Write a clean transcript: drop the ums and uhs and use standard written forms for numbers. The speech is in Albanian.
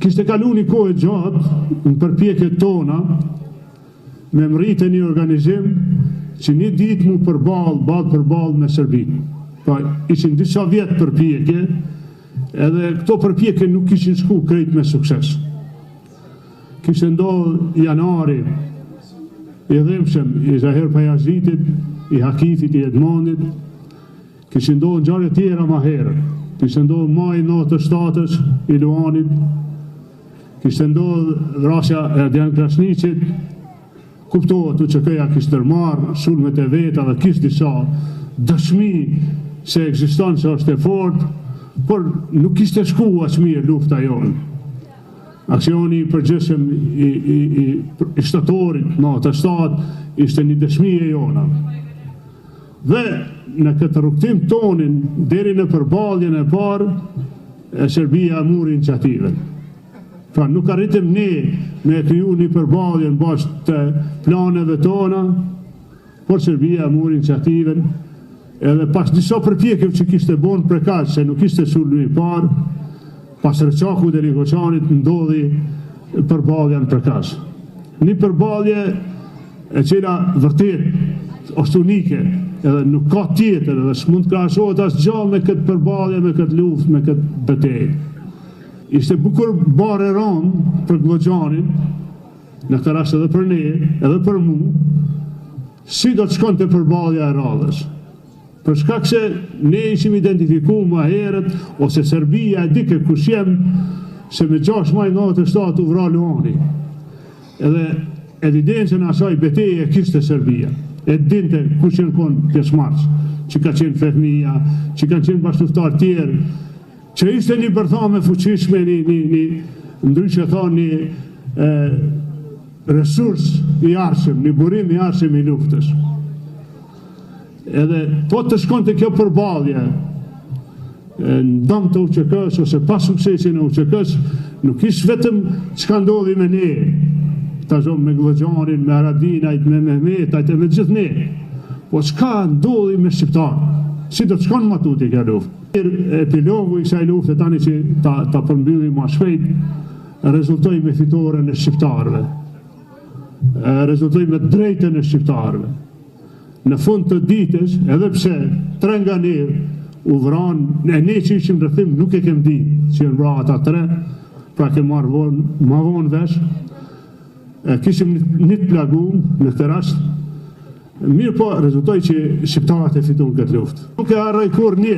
Kishte kalu një kohë e gjatë në përpjekjet tona me mrri te një organizim që një ditë mu përballë, ballë për ballë me Serbinë. Pra, ishin disa vjet përpjekje, edhe këto përpjekje nuk kishin shku krejt me sukses. Kishte ndodhë janari i dhimbshëm i Zahir Pajazitit, i Hakifit, i Edmondit, Kishin ndodhur ngjarje tjera ma herët. Kishte ndodhur maji 97-ës i Luanit. Kishte ndodhur vrasja e Ardian Krasniqit. Kuptohet UÇK-ja kishte ndërmarrë sulmet e veta dhe kishte disa dëshmi se ekziston se është e fortë, por nuk kishte shku aq mirë lufta jonë. Aksioni i përgjithshëm i, i, i, i shtatorit 97 ishte një dëshmi e jona. Dhe në këtë rrugëtim tonin deri në përballjen e parë, e Serbia e mori iniciativën. Pra nuk arritëm ne me e kriju një përballje në bazë të planeve tona, por Serbia e mori iniciativën edhe pas disa përpjekjeve që kishte bo në Prekaz, se nuk ishte sulmi i parë, pas Reçakut e Ligoçanit ndodhi përballja në Prekaz. Një përballje e cila vërtet është unike edhe nuk ka tjetër edhe s'mund të krahasohet asgjë me këtë përballje, me këtë luftë, me këtë betejë. Ishte bukur barrë e rëndë për Gllogjanin, në këtë rast edhe për ne, edhe për mu, si do të shkonte përballja e radhës. Për shkak se ne ishim identifiku ma herët, ose Serbia e dike kush jem, se me 6 maj 97 u vra Luani. Edhe evidencën e asaj beteje e kishte Serbia. E dinte kush janë kon pjesëmarrës, që ka qenë Fehmia, që kanë qenë bashkëluftëtarë tjerë, që ishte një bërthamë e fuqishme, një, një, një ndryshe thonë një e, resurs i ardhshëm, një burim i ardhshëm i luftës. Edhe po të shkonte kjo përballje në dëm të UÇK-së ose pa suksesin e UÇK-së, nuk ish vetëm çka ndodhi me ne, ta zomë me Gllogjanin, me Haradinajt, me Mehmetajt e me gjithë ne, po çka ndodhi me shqiptarët, si do të shkon ma tutje kjo luftë. Epilogu i kësaj lufte tani që ta, ta përmbyllim ma shpejt, rezultoi me fitoren e shqiptarëve. Rezultoi me drejtën e shqiptarëve. Në fund të ditës, edhe pse tre nga ne u vranë, e ne që ishim rrethim nuk e kem ditë që janë vra ata tre, pra kem marrë vonë, ma vonë vesh, e kishim një të plagum në këtë rast, mirëpo rezultoi që shqiptarët e fitun këtë luftë. Nuk e harroj kurrë një.